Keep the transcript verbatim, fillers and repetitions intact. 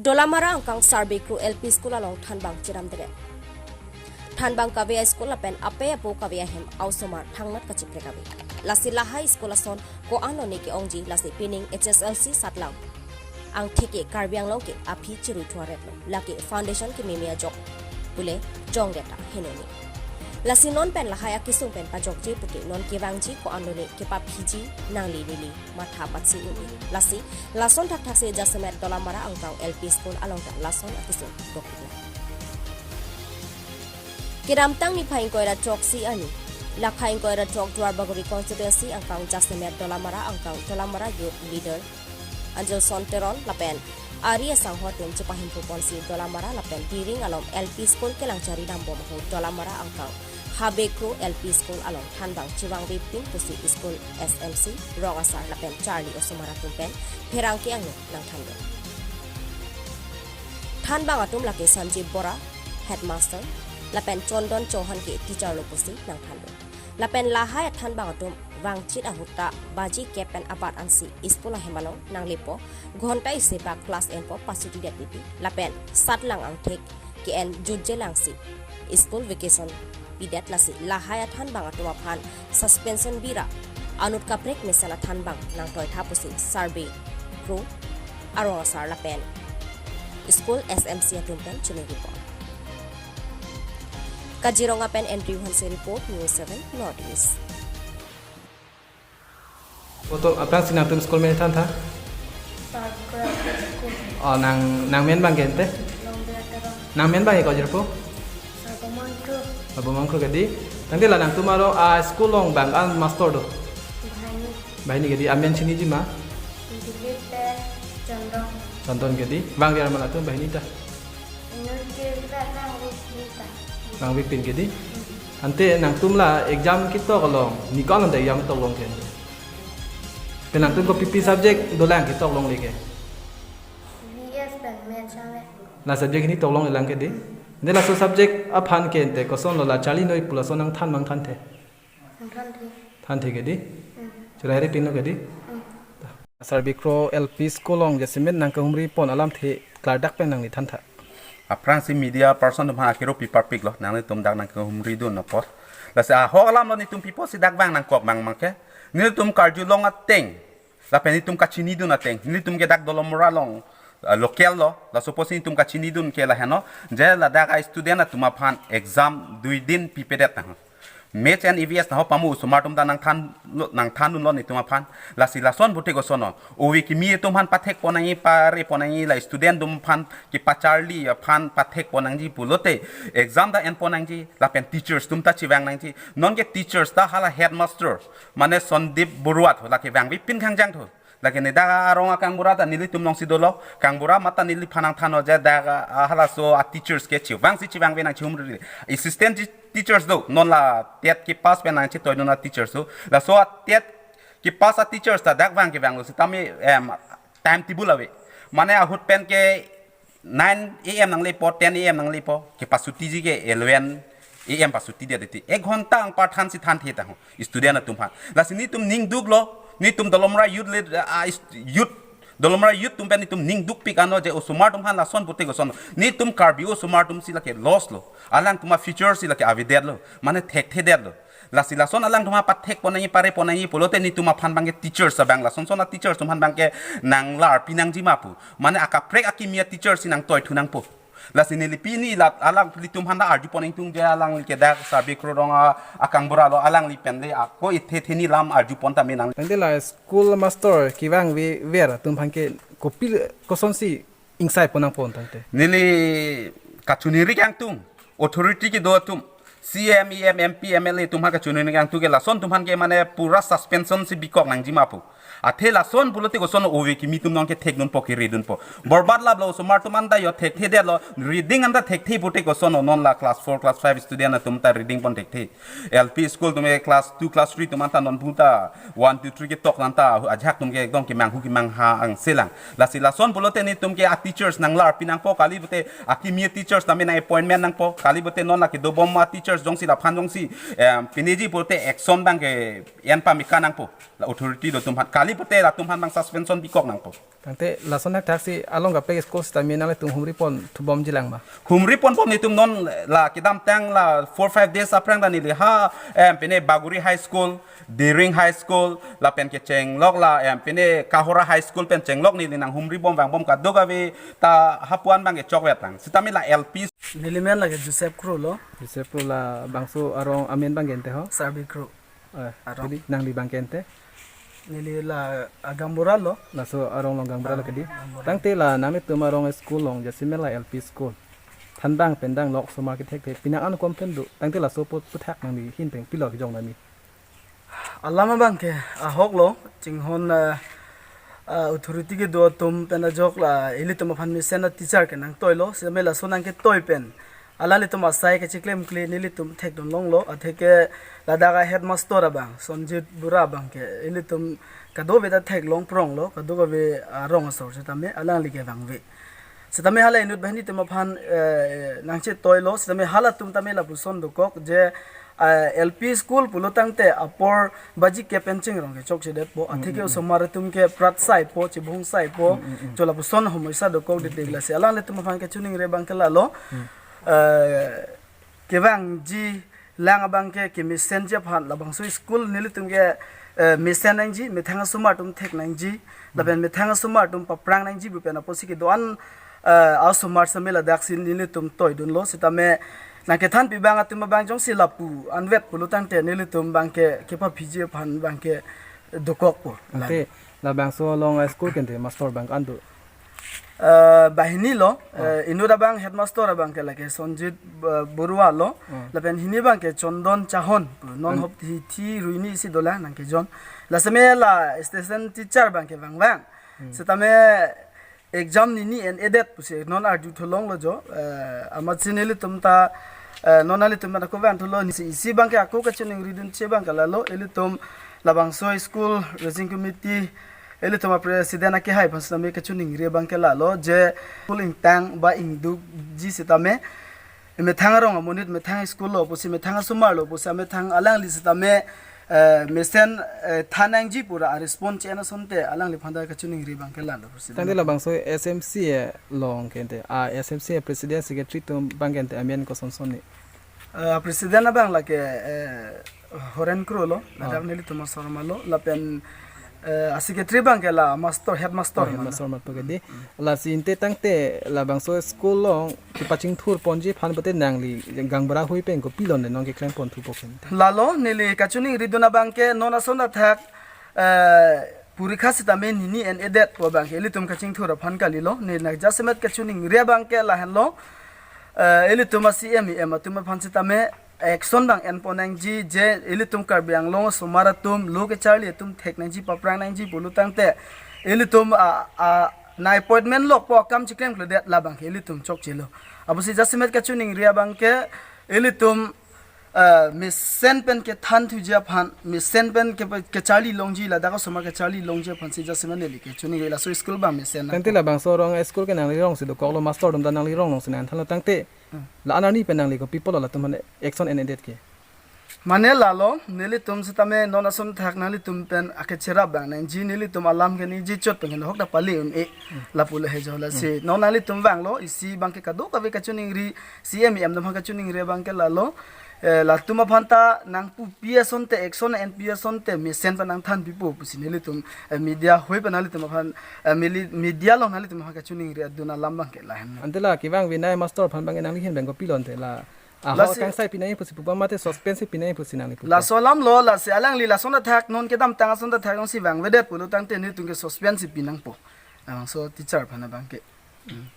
Dolamara angkang Sarbe Kro L P School along thanbang chiramdere. Thanbang kave a-school lapen apei apo kave ahem a-osomar thangnat kachiprek ave. Lasi lahai school ason ko-an lone ke-ongji, lasi pining H S L C satlang angthek ke Karbi Anglong ke aphi chirui thuaret lo. Lake foundation kememe ajok pule jongdet ta henoni. Lasi non pen lahai akesung pen pajokje pute non kevangji ko-an lone kepaphiji nangli neli matha patsi un-e. Lasi lason thakthaksi jasemet Dolamara angkang L P School along ta lason akesung dokpik. Kedamtang niphai ingkoi ra throk isi arni, lakha ingkoi ra throk Duarbagori constituency angkang jasemet Dolamara angkang Dolamara Youth Leader Anjolson Teron lapen ari asangho atum chepahemphu ponsi Dolamara lapen Diring along L P School kelang chari dambom ahut Dolamara angkang Habe Kro L P School along thanbang chevangvepin pusi school S M C, rong asar lapen charli osomar atum pen pherangke angno nangthanlo. Thanbang atum lake Sanjib Bora, headmaster, lapen Chondon Chauhan ke teacher lo pusi nangthanlo. Lapen lahai athanbang atum vangchit ahut ta baji kep pen abat ansi school ahem along nanglepo, ghonta isi bak class enpo, pasuti det pipi, lapen satlang angthek ke-en jutje langsi school vacation pidet, lasi lahai athanbang atum aphan suspension bira anut kaprek mesen athanbang nangtoitha pusi Sarbe Kro arong asar lapen school S M C atum pen choningri pon. Kaziranga pen Andrew Hanse report, News seven North East. Foto aphrangsi nangtum school me thantha? Sarkra School. Oh, nang, nangmen abang ke ante? Longbe Terang. Nangmen abang ke ko jirpo? Sarbo Mangkru. Sarbo Mangkru kedi. Tangte la nangtum arong a-school along bang-an master do? Bahini. Bahini kedi, amen chiniji ma? Dilip pen Chondon. Chondon kedi. Vangver ma latum bahini ta? Inut ke vet vangvepin ta. Vangvepin kedi. Ante nangtum la exam ketok along, ni ko-an anta exam toklong ke? Pen nangtum kopipi subject dolang ketoklongle ke? V S pen Maths ave. La subject hini toklonglelang kedi. Ante laso subject aphan ke ante kosonlo, la charli noi pu lason nangthan ma nangthanthe? Nangthanthe. Thanthe kedi? Hmm. Chirairi pino kedi? Hmm. Sarbe Kro L P School along jasemet nangkehumri pon alamthe klardak pen nangli thantha. Aphrangsi media person atum aphan akero piparpiklo, nanglitum dak nangkehumridun apot. Lasi ahok alamlo, netum pi apotsi dak vang nangkok mang mang ke. Netum karjulong ateng, lapen netum kachinidun ateng, netum ke dak Dolamara along, eh, local lo, laso apotsi netum kachinidun ke lahenlo, je ladak a-student atum aphan exam dui din pipedet nang. Maths and E V S nangho pamu osomar atum ta nangthan, nangthandunlo netum aphan. Lasi lason pute kosonlo, ove kimi atum aphan pathek pon nangji, pare pon nangji, la student atum aphan kepacharli aphan pathek pon nangji pulote exam ta en pon nangji, lapen teachers atum ta chevang nangji. Non ke teachers ta hala headmaster, mane Sandeep Baruah tho, lake vangvepin khangjang tho. Lake ne dak arong akangbura ta nelitum alongsi dolo, kangbura mate neliphan nangthanlo je dak, ah, halaso a-teachers ke chevangsi chevangve nang, chihumri. Assistant te-, teachers do, non la TET kepass pen nangchetoidun a-teachers do. Laso a-TET kepass a-teachers ta dak vang kevanglo sitame, em, timetable ave. Mane ahut pen ke nine A M nanglepo, ten A M nanglepo, kepasutiji ke eleven A M pasuti dia deti. Ek ghonta anparthansi thanthe ta ho student atum aphan. Lasi netum ning duklo, netum Dolamara youth lead, ah, is-, youth, Dolamara youth atum pen netum ning dukpik anlo je osomar atum aphan lason pute koson. Netum Karbi osomar atumsi lake loss lo. Alangtum a-future si lake avedetlo. Mane thekthedetlo. Lasi lason alangtum aphan pathek pon nangji, pare pon nangji pulote netum aphan abangke teachers abang, lason son a-teachers atum aphan abangke nanglarpi nangji ma pu. Mane akaprek akimi a-teacher si nangtoithu nangpo. Lasi neli pini la alanglitum aphan ta arju pon ingtung je alangli ke dak Sarbe Kro arong a-, akangbura lo, alangli pen le ako ithe theni lam arju pon tame nang. Tangte la school master kevangvever atum aphan ke kopi kosonsi ingsai pon nangpo tangte? Neli kachiningri kangtung, authority kedo atum, C M, E M, M P, M L A atum aphan kachiningri kangtung ke lason atum aphan ke mane pura suspension si bikok nangji ma pu. Athe lason pulote koson ove kimi atum nangkethekdunpo, keridunpo. Borbat laplo osomar atum anta jo thekthedetlo, reading anta thekthe pute koson non la class four, class five student atum ta reading pon thekthe. L P school atum ke class two, class three atum anta non puta one, two, three ketok nang ta ajahak atum ke ekdom kemanghu kemangha angselang. Lasi lason pulote netum ke a-teachers nanglarpi nangpo, kali pute akimi teachers tame nang-appointment nangpo, kali pute non la kedobom a-teachers jongsi laphan jongsi, em, pineji pulote action abangke en pameka nangpo. La authority do atum aphan. Kali Pute latum aphan bang suspension bikok nangpo. Tangte lason thakthak si along kaprek school sitame nanglitum humri pon thubom jilang ma? Humri ponbom, netum non la kedamtang la four five days aphrang ta neli ha, em, pine Baguri High School, Diring High School, lapen kechenglok la, em, pine Kahora High School pen chenglok neli nanghumri bom vangbom, kadokave ta hapu-an bang kechokvetlang. Sitame la L P. Neli men lake Joseph Kro lo. Joseph Kro, labangso arong amen bang ke ante ho? Sarbi Kro. Eh, arong. Jadi nangli bang ke ante? Neli la, ah, gaonbura lo. Laso arong along gaonbura lo, ah, kedi. Gaonbura. Tangte la nanglitum arong school along jasemet la L P school, thanbang pendang lok osomar kethek the, penang an kom pen do. Tangte laso aphuthak nangli ahin pen pilo kejong nangji? Alam abang ke ahok lo, chinghon, ah, ah, authority kedo atum pen ajok la ilitum aphan mesen a-teacher ke nangtoi lo, sitame laso nangketoi pen alanglitum asai kachiklemkle nelitum thekdun longlo, atheke ladak a-headmaster abang, Sonjit Bura abang ke, ilitum kadokave ta theklong prong lo, kadokave arong asor sitame alangli ke vangve. Sitame hala inut banghini atum aphan, eh, nangchetoi lo, sitame halatum tame lapuson dokok je, eh, L P school pulo tangte apor baji kep pen chingrong ke chokchedetpo, atheke osomar atum ke prat saipo, chibung saipo, cho lapuson homoisa dokok de, de lasi alanglitum aphan kachiningri abang ke lalo. Eh, kevangji lang abang ke kemesenji aphan labangso school nelitum ke, eh, mesen nangji, methang asomar atum thek nangji, lapen methang asomar atum paprang nangji pu pen apotsi kedo-an, eh, asomar sitame ladak si nelitum toidunlo, sitame nangkethanpi abang atum abang jongsi lapu anvet pulo tangte nelitum abang ke kepaphiji aphan abang ke dokokpo. Ante labangso along a-school ke ante master bang ko-an do? Eh, banghini lo, eh, inut abang headmaster abang ke lake Sonjit, eh, Borua lo, lapen hini abang ke Chondon Chahon, non hop thi, thi ruini isi dolang nangkejon. Lasitame la assistant teacher abang ke vangvang. Sitame exam nini en-edet pusi non arju thulong lo jo, eh, amatsi nelitum ta, eh, non nelitum ta ko vang thulo, nisi isi abang ke ako kachiningridunche abang ke lalo, ilitum labangso school raising committee, ilitum a-president akehai aphan sitame kachiningri abang ke lalo, je school ingtang ba ingdukji sitame, methang arong amonit, methang school lo pusi, methang asomar lo pusi, methang alangli sitame, eh, mesen, eh, than nangji pu ra a-response che-en asonte alangliphan ta kachiningri abang ke lalo, president. Tangte labangso S M C along ke ante, a-S M C a-president secretary atum abang ke ante amen kosonson ni? Eh, president abang lake, eh, Horen Kro lo, ladak nelitum asor ma lo, lapen, eh, a-secretary abang ke la master, headmaster, oh, ma lo. Headmaster ma to kedi. Lasi ante tangte labangso school along kepachingthur ponji aphan pute nangli gaonbura ahui pen kopilo ne non keklem pon thupo ke? Lalo neli kachiningridun abang ke non ason athak, eh, porikha sitame nini en-edet pu abang ke ilitum kachingthur aphan kalilo, ne nang jasemet kachiningri abang ke lahenlo, eh, ilitum a-C M E M atum aphan sitame action abang en pon nangji, je ilitum Karbi Anglong asomar atum lo kecharli atum thek nangji, paprang nangji pulo tangte ilitum a, a, nang-appointment lokpo, akam chiklemkledet labang ke ilitum chokchelo. Apotsi jasemet kachiningri abang ke ilitum, eh, mesen pen kethan thuji aphan, mesen pen ke, kecharli longji, ladak asomar kecharli longji aphansi jasemet neli kachiningri, laso school abang mesen nang. Tangte labangso arong a-school ke nangli rong si dokoklo, master atum ta nangli rong along si nangthanlo, tangte la-an arni pen nangli kopi pulo latum aphan action en-edet ke? Mane lalo, nelitum sitame non ason athak nanglitum pen akecherap abang nangji, nelitum alam ke ningje chot pen ke nahok ta pali un-e, lapu le hejo lasi. Non nanglitum vanglo, isi abang ke kadokave kachiningri, C M E M atum aphan kachiningri abang ke lalo, eh, latum aphan ta nangpupi asonte, action enpi asonte, mesen pen nangthanpipo pusi nelitum, eh, media ahui pen nanglitum aphan, eh, mili-, media along nanglitum aphan kachiningri adun alam abang ke lahen. Ante la kevang vinai master aphan abang nangli ahin pen kopilo ante la? Ahok lasi kangsai pi nangji pusi pupa mate suspense pi nangji pusi nangli pupa? Laso alam lo, lasi alangli lason athak non kedamtang ason athak jongsi vangvedet pulo tangte netum ke suspense pi nangpo. Labangso teacher aphan abang ke. Hmm.